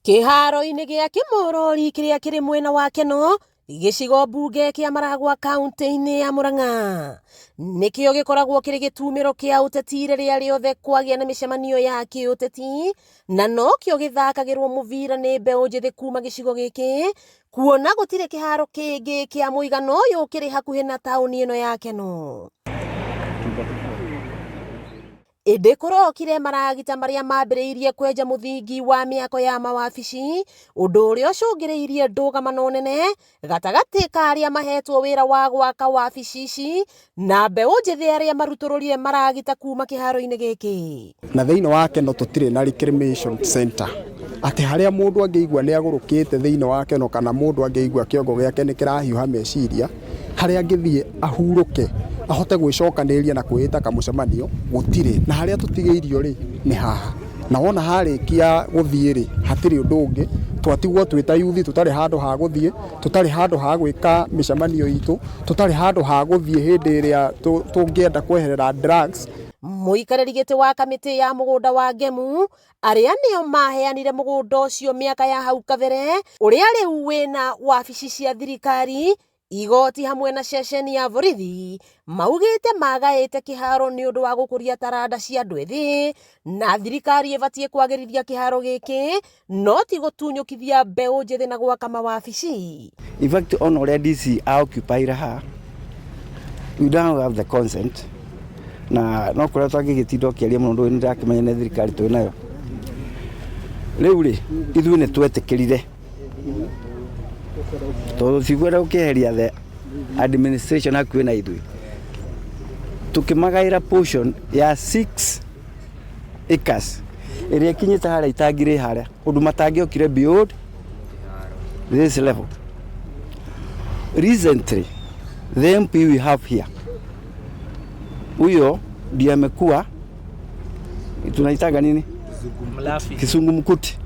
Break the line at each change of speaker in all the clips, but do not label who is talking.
Kĩharo-inĩ gĩa Kĩmorori kĩrĩa kĩrĩ mwena wa Keno, gĩcigo mbunge kĩa Maragwa kaunti-inĩ ya Murang'a, nĩkĩo gĩkoragwo kĩrĩ gĩtumĩro kĩa ũteti rĩrĩa rĩothe kwagĩa na mĩcemanio ya kĩũteti, na nokĩo gĩthakagĩrwo mũbira nĩ mbeũ njĩthĩ kuma gĩcigo gĩkĩ, kuona gũtirĩ kĩharo kĩngĩ kĩa mũigana ũyũ kĩrĩ hakuhĩ na taũni ĩno ya Keno. Ĩndĩ kũrokire maragita marĩa mambĩrĩirie kwenja mũthingi wa mĩako ya mawabici, ũndũ ũrĩa ũcũngĩrĩirie ndũgamano nene gatagatĩ ka arĩa mahetwo wĩra wa gwaka wabici ici na mbeũ njĩthĩ arĩa marutũrũrire maragita kuma kĩharo-inĩ gĩkĩ.
Na thĩinĩ wa Keno tũtirĩ na reclamation center atĩ harĩa mũndũ angĩigua nĩ agũrũkĩte thĩinĩ wa Keno kana mũndũ angĩigua kĩongo gĩake nĩ kĩrahiũha meciria, harĩa angĩthiĩ ahurũke ahote gwĩcokanĩrĩria na kwĩĩta kamũcemanio gũtirĩ. Na harĩa tũtigĩirio rĩ nĩ haha. Na wona harĩkia gũthiĩ rĩ hatirĩ ũndũ ũngĩ, twatigwo twĩ ta yuthi tũtarĩ handũ ha gũthiĩ, tũtarĩ handũ ha gwĩka mĩcemanio itũ, tũtarĩ handũ ha gũthiĩ hĩndĩ ĩrĩa tũngĩenda kweherera drugs.
Mũikarĩri gĩtĩ wa kamĩtĩ ya mũgũnda wa Ngemu arĩa nĩo maheanire mũgũnda ũcio mĩaka ya hau kabere ũrĩa rĩu wĩna wabici cia thirikari, igoti hamwe na ceceni ya borithi, maugĩte magaĩte kĩharo nĩ ũndũ wa gũkũria taranda cia andũ ethĩ na thirikari ĩbatiĩ kwagĩrithia kĩharo gĩkĩ no ti gũtunyũkithia mbeũ njĩthĩ na gwaka mawabici.
In fact, ona ũrĩa DC a occupy haha, we don't have the consent na no kũrĩa twangĩgĩtinda ũkĩaria mũno ndũĩ nĩndakĩmenya nĩ thirikari twĩ nayo. Rĩu rĩ, ithuĩ nĩ twetĩkĩrire tondũ tũtikwenda gũkĩeheria the administration hakuhĩ na ithuĩ, tũkĩmagaĩra portion ya 6 acres ĩrĩa ĩkinyĩte harĩa itangi rĩ harĩa ũndũ matangĩokire beyond this level. Recently, the MP we have here, huyo ndiye amekuwa tunaitanga nini, kizungumkuti.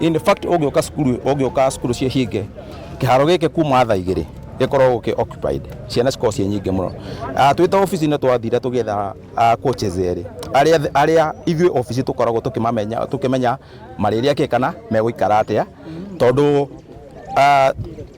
In fact, ũngĩũka cukuru, ũngĩũka cukuru ciĩ hinge, kĩharo gĩkĩ kuma thaa 2 gĩkoragwo gĩ occupied, ciana cikoragwo ciĩ nyingĩ mũno. Twĩ ta obici nĩ twathire tũgĩetha coaches erĩ arĩa ithuĩ obici tũkoragwo tũkĩmamenya, tũkĩmenya marĩrĩa kĩ kana megũikara atĩa, tondũ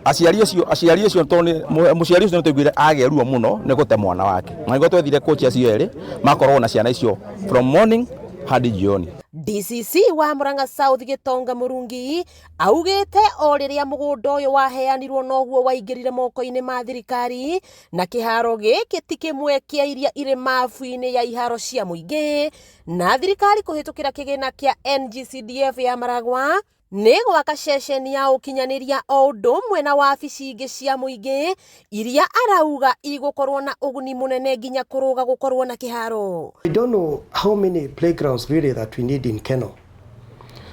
aciari acio tondũ mũciari ũcio nĩ twaiguire agĩa ruo mũno nĩ gũte mwana wake, na nĩguo twethire coach acio erĩ makoragwo na ciana icio from morning hadi jioni.
DCC wa Murang'a South Gitonga Murungi augĩte o rĩrĩa mũgũnda ũyũ waheanirwo noguo waingĩrire moko-inĩ ma thirikari, na kĩharo gĩkĩ ti kĩmwe kĩa iria irĩ mabu-inĩ ya iharo cia mũingĩ, na thirikari kũhĩtũkĩra kĩgĩna kĩa NGCDF ya Maragwa nĩ gwaka ceceni ya ũkinyanĩria o ũndũ ũmwe na wabici ingĩ cia mũingĩ iria arauga igũkorwo na ũguni mũnene nginya kũrũga gũkorwo na kĩharo.
I don't know how many playgrounds really that we need in Keno.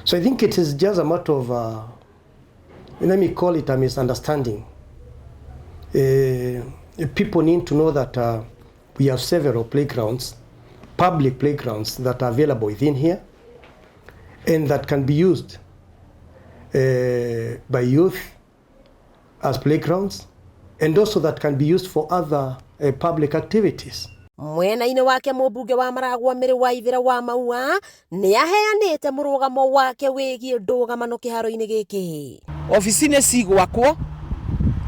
So I think it is just a matter of, let me call it a misunderstanding. People need to know that we have several playgrounds, public playgrounds that are available within here and that can be used by youth as playgrounds and also that can be used for other public activities.
Mwena-inĩ wake, mũmbunge wa Maragwa Mĩrĩ wa Ithĩra wa Maua nĩ aheanĩte mũrũgamo wake wĩgiĩ ndũgamano kĩharo-inĩ gĩkĩ.
Obici nĩ cigwakwo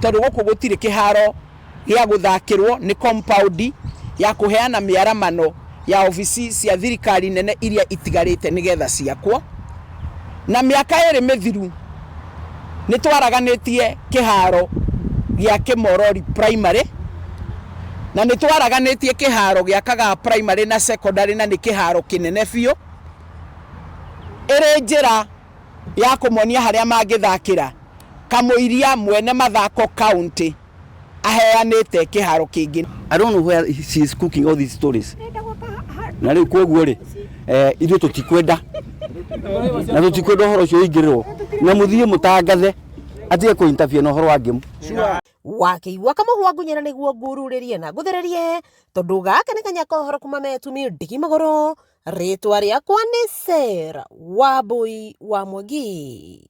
tondũ gũkũ gũtirĩ kĩharo gĩa gũthakĩrwo, nĩ compound ya kũheana mĩaramano ya obici cia thirikari nene iria itigarĩte nĩgetha ciakwo. Na mĩaka 2 mĩthiru nĩ twaraganĩtie kĩharo gĩa Kĩmorori Primary na nĩ twaraganĩtie kĩharo gĩa Kagaa Primary na Secondary, na nĩ kĩharo kĩnene biũ, ĩrĩ njĩra ya kũmonia harĩa mangĩthakĩra kamũiria mwene mathako county aheanĩte kĩharo kĩngĩ.
I don't know where she is cooking all these stories. Na rĩu koguo rĩ, ithuĩ tũtikwenda na tũtikwenda ũhoro ũcio ũingĩrĩrwo na mũthiĩ mũtangathe atige kũ interfere na ũhoro wa ngĩmu.
Wakĩigua kamũhwa ngunyĩra nĩguo ngururĩrie na ngũthererie, tondũ gaka nĩ kanya ka ũhoro kuma metumi ndigi magũrũ. Rĩtwa rĩakwa nĩ Sarah Wambui wa Mwangi.